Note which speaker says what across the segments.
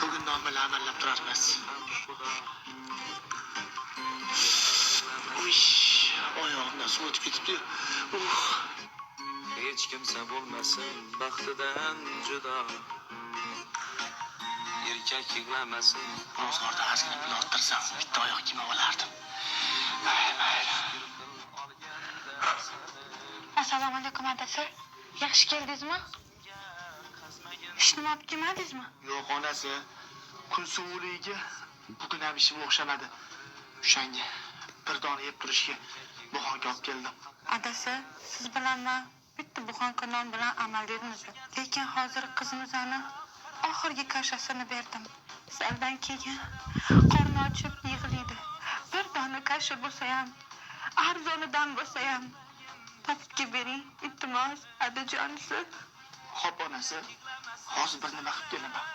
Speaker 1: Bugun non bilan amallab turarmiz. Uy, oyog'imdan suv o'tib ketibdi.
Speaker 2: Hech kimsa bo'lmasin baxtidan judo. Erkak yig'lamasin.
Speaker 1: Ro'zg'orda ozgina pul orttirsam, bitta oyoq kiyim olardim. Mayli, mayli.
Speaker 3: Assalomu alaykum adasi. Yaxshi keldingizmi? Hech nima olib kelmadingizmi?
Speaker 1: Yo'q onasi, kun sovuqligiga bugun ham ishim o'xshamadi. O'shanga bir dona yeb turishga buxonka olib keldim.
Speaker 3: Adasi, siz bilan man bitta buxonka non bilan amal dedingiz. Lekin hozir qizimizni oxirgi kashasini berdim. Saldan keyin qorni ochib yig'laydi. Bir dona kasha bo'lsa ham, arzonidan bo'lsa ham topib kelib bering, iltimos, adajonisi.
Speaker 1: Xo'p onasi, hozir bir nima qilib kelaman.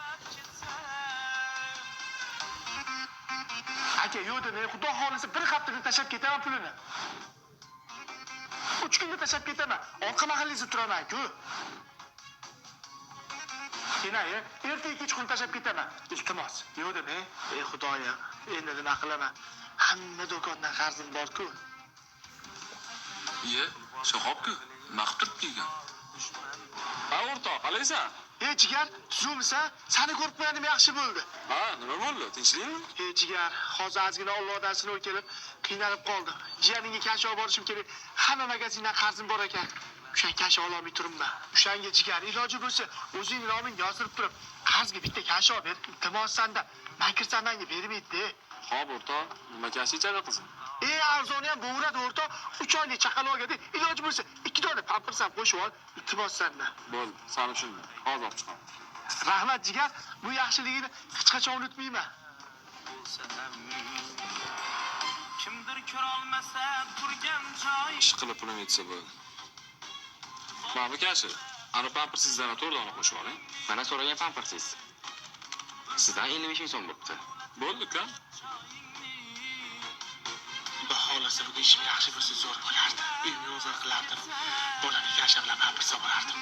Speaker 1: Aka, yo'q demang, xudo xohlasa bir haftada tashlab ketaman pulini. 3 kunda tashlab ketaman. Orqa mahallangizda turaman-ku. Keyin ertaga kechqurun tashlab ketaman. Iltimos, yo'q demang. Ey xudoyim, endi nima qilaman? Hamma do'kondan qarzim bor-ku.
Speaker 4: Iye, Shahobku, nima qilib turibdi ekan?
Speaker 5: Ha o'rtoq, qalaysan?
Speaker 1: Ey jigar, tuzukmisan? Seni ko'rib qo'yanim yaxshi bo'ldi.
Speaker 5: Ha, nima bo'ldi? Tinchlikmi?
Speaker 1: Ey jigar, hozir ozgina Allohdan sinov kelib, qiynalib qoldim. Jiyaningga kasha olib borishim kerak. Hamma magazindan qarzim bor ekan. O'shan kasha ololmay turibman. O'shanga jigar, iloji bo'lsa, o'zing nomingga yozdirib turib, qarzga bitta kasha olib ber. Iltimos sandan. Man kirsam menga bermaydi.
Speaker 5: Xo'p o'rtoq, nima kasha ichadi qizim?
Speaker 1: Ey arzoni ham bo'g'iradi o'rtoq. 3 oylik chaqaloqga de, iloji bo'lsa, 2 dona pampers ham qo'shib ol. Iltimos sandan.
Speaker 5: Bo'ldi, sani tushundim. Hozir olib chiqaman.
Speaker 1: Rahmat jigar, bu yaxshiligini hech qachon unutmayman.
Speaker 2: Bo'lsa ham kimdir ko'rolmasa turgan joy.
Speaker 5: Ish qilib pulim yetsa bo'ldi. Mana bu kasha. Ana pampersizdan 4 dona qo'shib oling.
Speaker 6: Mana so'ragan pampersiz. Sizdan 55 ming so'm bo'pti.
Speaker 5: Bo'ldi, uka.
Speaker 1: Xudo xohlasa bugun ishim yaxshi bo'lsa zo'r bo'lardi. Uyimni ro'zg'or qilardim. Bolani kasha bilan pampers olib borardim.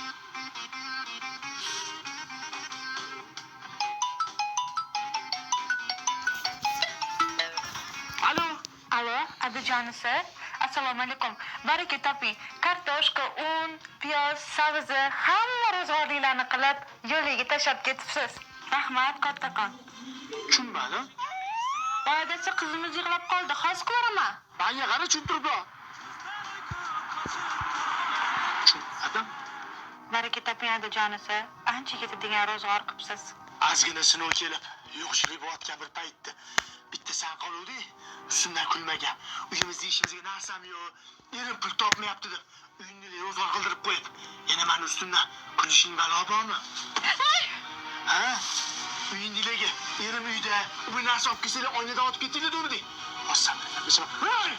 Speaker 1: Alo,
Speaker 3: Alo, adajonisi. Assalomu alaykum. Baraka toping. Kartoshka, un, piyoz, sabzi, hamma ro'zg'orliklarni qilib, yo'liga tashlab ketibsiz. Rahmat, kattakon.
Speaker 1: Tushunmadim.
Speaker 3: Voy adasi, qizimiz yig'lab qoldi. Hozir ko'raman.
Speaker 1: Manga qara tushuntirib bor. Tushunmadim.
Speaker 3: Baraka toping adajonisi. Ancha ketadigan ro'zg'or qilibsiz.
Speaker 1: Ozgina sinov kelib, yo'qchilik bo'layotgan bir paytda bitta san qoluvding, ustimdan kulmagan. Uyimizda ishimizga narsam yo'q, erim pul topmayapti deb uyingni ro'zg'or qildirib qo'yib, yana mani ustimdan kulishing balo bormi? Ha? Uyingdagi erim uyda, bu narsa olib kelsanglar oynadan otib ketinglar deganding. Hozir bilan Voy!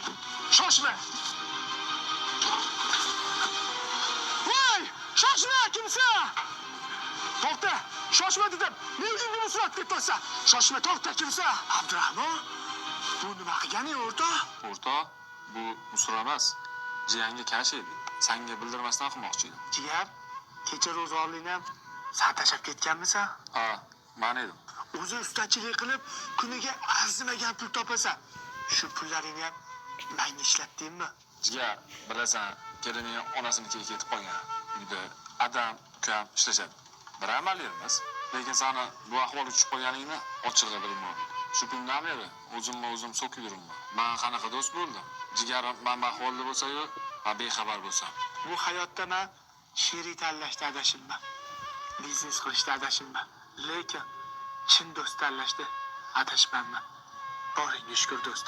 Speaker 1: Shoshma! Voy! Shoshma, kimsan? To'xta! Shoshma dedim. Men uyimni musrat deb tursa. Shoshma, to'xta, kimsan? Abdurahmon, bu nima qilganing o'rtoq?
Speaker 5: O'rtoq, bu musur emas. Jiyanga kasha edi. Sanga bildirmasdan qilmoqchi edim.
Speaker 1: Jigar, kecha ro'zg'orlikni ham san tashlab ketganmisan?
Speaker 5: Ha, men edim.
Speaker 1: O'zi ustachilik qilib, kuniga arzimagan pul topasan. Shu pullaringni ham menga ishlatdingmi?
Speaker 5: Jigar, bilasan, kelining onasinikiga ketib qolgan. Uyda adam, ukam ishlashadi. Bir amal emas, lekin seni bu ahvolga tushib qolganingni ochig'i bilmadim. Shu kundan beri o'zimni o'zim so'kib yuribman. Men qanaqa do'st bo'ldim? Jigarim men bu ahvolda bo'lsa-yu, men bexabar bo'lsam.
Speaker 1: Bu hayotda men sherik tanlashda adashibman. Biznes qilishda adashibman. Lekin chin do'st tanlashda adashmanman. Boringga shukur do'st.